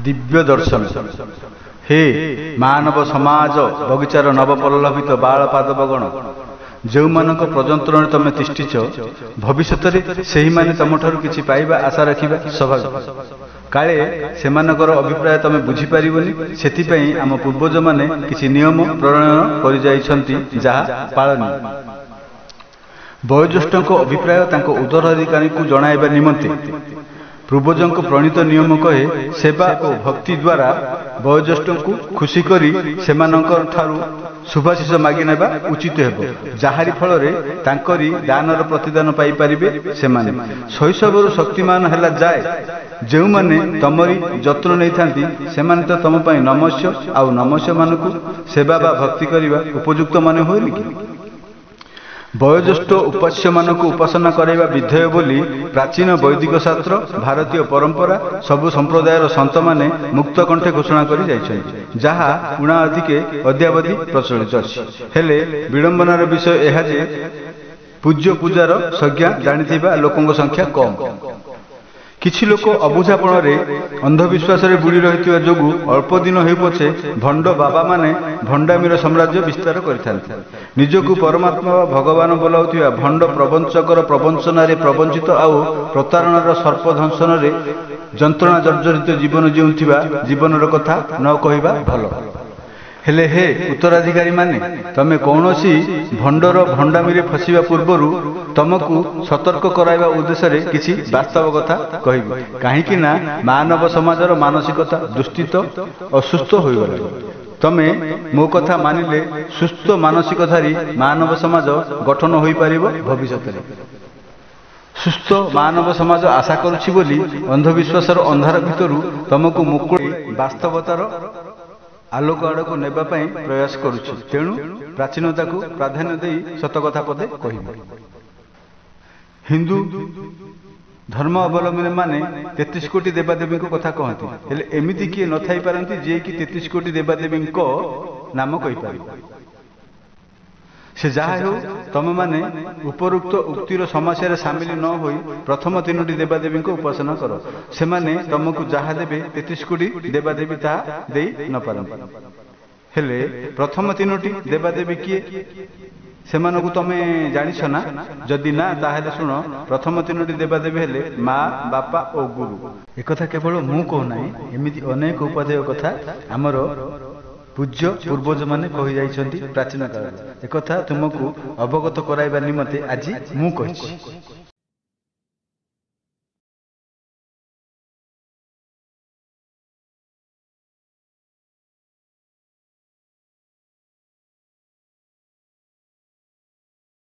ଦିବ୍ୟ ଦର୍ଶନ। ହେ ମାନବ ସମାଜ ବଗିଚାର ନବପଲ୍ଲବିତ ବାଳ ପାଦବଗଣ, ଯେଉଁମାନଙ୍କ ପ୍ରଯନ୍ତ୍ରଣରେ ତମେ ତିଷ୍ଠିଛ, ଭବିଷ୍ୟତରେ ସେହିମାନେ ତମଠାରୁ କିଛି ପାଇବା ଆଶା ରଖିବା ସ୍ୱାଭାବିକ। କାଳେ ସେମାନଙ୍କର ଅଭିପ୍ରାୟ ତମେ ବୁଝିପାରିବନି, ସେଥିପାଇଁ ଆମ ପୂର୍ବଜମାନେ କିଛି ନିୟମ ପ୍ରଣୟନ କରିଯାଇଛନ୍ତି, ଯାହା ପାଳନୀୟ। ବୟୋଜ୍ୟେଷ୍ଠଙ୍କ ଅଭିପ୍ରାୟ ତାଙ୍କ ଉତ୍ତରାଧିକାରୀଙ୍କୁ ଜଣାଇବା ନିମନ୍ତେ ପୂର୍ବଜଙ୍କ ପ୍ରଣୀତ ନିୟମ କହେ, ସେବା ଓ ଭକ୍ତି ଦ୍ୱାରା ବୟୋଜ୍ୟେଷ୍ଠଙ୍କୁ ଖୁସି କରି ସେମାନଙ୍କ ଠାରୁ ଶୁଭାଶିଷ ମାଗି ନେବା ଉଚିତ ହେବ, ଯାହାରି ଫଳରେ ତାଙ୍କରି ଦାନର ପ୍ରତିଦାନ ପାଇପାରିବେ ସେମାନେ। ଶୈଶବରୁ ଶକ୍ତିମାନ ହେଲା ଯାଏ ଯେଉଁମାନେ ତମରି ଯତ୍ନ ନେଇଥାନ୍ତି, ସେମାନେ ତ ତମ ପାଇଁ ନମସ୍ୟ। ଆଉ ନମସ୍ୟମାନଙ୍କୁ ସେବା ବା ଭକ୍ତି କରିବା ଉପଯୁକ୍ତ ମନେ ହୁଏନି କି? ବୟୋଜ୍ୟେଷ୍ଠ ଉପାସ୍ୟମାନଙ୍କୁ ଉପାସନା କରାଇବା ବିଧେୟ ବୋଲି ପ୍ରାଚୀନ ବୈଦିକ ଶାସ୍ତ୍ର, ଭାରତୀୟ ପରମ୍ପରା, ସବୁ ସମ୍ପ୍ରଦାୟର ସନ୍ଥମାନେ ମୁକ୍ତ କଣ୍ଠେ ଘୋଷଣା କରି ଯାଇଛନ୍ତି, ଯାହା ଊଣା ଅଧିକେ ଅଦ୍ୟାବଧି ପ୍ରଚଳିତ ଅଛି। ହେଲେ ବିଡ଼ମ୍ବନାର ବିଷୟ ଏହା ଯେ ପୂଜ୍ୟ ପୂଜାର ସଂଜ୍ଞା ଜାଣିଥିବା ଲୋକଙ୍କ ସଂଖ୍ୟା କମ୍। କିଛି ଲୋକ ଅବୁଝାପଣରେ ଅନ୍ଧବିଶ୍ୱାସରେ ବୁଡ଼ି ରହିଥିବା ଯୋଗୁଁ ଅଳ୍ପ ଦିନ ହେଉ ପଛେ ଭଣ୍ଡ ବାବାମାନେ ଭଣ୍ଡାମିର ସାମ୍ରାଜ୍ୟ ବିସ୍ତାର କରିଥାନ୍ତି। ନିଜକୁ ପରମାତ୍ମା ବା ଭଗବାନ ବୋଲାଉଥିବା ଭଣ୍ଡ ପ୍ରବଞ୍ଚକର ପ୍ରବଞ୍ଚନାରେ ପ୍ରବଞ୍ଚିତ ଆଉ ପ୍ରତାରଣାର ସର୍ପଦଂଶନରେ ଯନ୍ତ୍ରଣା ଜର୍ଜରିତ ଜୀବନ ଜିଉଁଥିବା ଜୀବନର କଥା ନ କହିବା ଭଲ। ହେଲେ ହେ ଉତ୍ତରାଧିକାରୀମାନେ, ତମେ କୌଣସି ଭଣ୍ଡର ଭଣ୍ଡାମିରେ ଫସିବା ପୂର୍ବରୁ ତମକୁ ସତର୍କ କରାଇବା ଉଦ୍ଦେଶ୍ୟରେ କିଛି ବାସ୍ତବ କଥା କହିବି। କାହିଁକି ନା ମାନବ ସମାଜର ମାନସିକତା ଦୁଃସ୍ଥିତ ଅସୁସ୍ଥ ହୋଇଗଲାଣି। ତମେ ମୋ କଥା ମାନିଲେ ସୁସ୍ଥ ମାନସିକଧାରୀ ମାନବ ସମାଜ ଗଠନ ହୋଇପାରିବ ଭବିଷ୍ୟତରେ। ସୁସ୍ଥ ମାନବ ସମାଜ ଆଶା କରୁଛି ବୋଲି ଅନ୍ଧବିଶ୍ୱାସର ଅନ୍ଧାର ଭିତରୁ ତମକୁ ମୁକୁଳି ବାସ୍ତବତାର ଆଲୋକ ଆଡ଼କୁ ନେବା ପାଇଁ ପ୍ରୟାସ କରୁଛି। ତେଣୁ ପ୍ରାଚୀନତାକୁ ପ୍ରାଧାନ୍ୟ ଦେଇ ସତ କଥା ପଦେ କହିବି। ହିନ୍ଦୁ ଧର୍ମ ଅବଲମ୍ବୀମାନେ 33 କୋଟି ଦେବାଦେବୀଙ୍କ କଥା କହନ୍ତି, ହେଲେ ଏମିତି କିଏ ନଥାଇ ପାରନ୍ତି ଯିଏକି 33 କୋଟି ଦେବାଦେବୀଙ୍କ ନାମ କହିପାରିବ। ସେ ଯାହା ହେଉ, ତମେମାନେ ଉପରୋକ୍ତ ଉକ୍ତିର ସମସ୍ୟାରେ ସାମିଲ ନ ହୋଇ ପ୍ରଥମ ତିନୋଟି ଦେବାଦେବୀଙ୍କ ଉପାସନା କର। ସେମାନେ ତମକୁ ଯାହା ଦେବେ 33 କୋଟି ଦେବାଦେବୀ ତାହା ଦେଇ ନପାରନ୍ତି। ହେଲେ ପ୍ରଥମ ତିନୋଟି ଦେବାଦେବୀ କିଏ, ସେମାନଙ୍କୁ ତମେ ଜାଣିଛ ନା? ଯଦି ନା, ତାହେଲେ ଶୁଣ। ପ୍ରଥମ ତିନୋଟି ଦେବାଦେବୀ ହେଲେ ମା, ବାପା ଓ ଗୁରୁ। ଏକଥା କେବଳ ମୁଁ କହୁନାହିଁ, ଏମିତି ଅନେକ ଉପାଦେୟ କଥା ଆମର ପୂଜ୍ୟ ପୂର୍ବଜମାନେ କହିଯାଇଛନ୍ତି ପ୍ରାଚୀନ କାଳରେ। ଏକଥା ତୁମକୁ ଅବଗତ କରାଇବା ନିମନ୍ତେ ଆଜି ମୁଁ କହିଛି।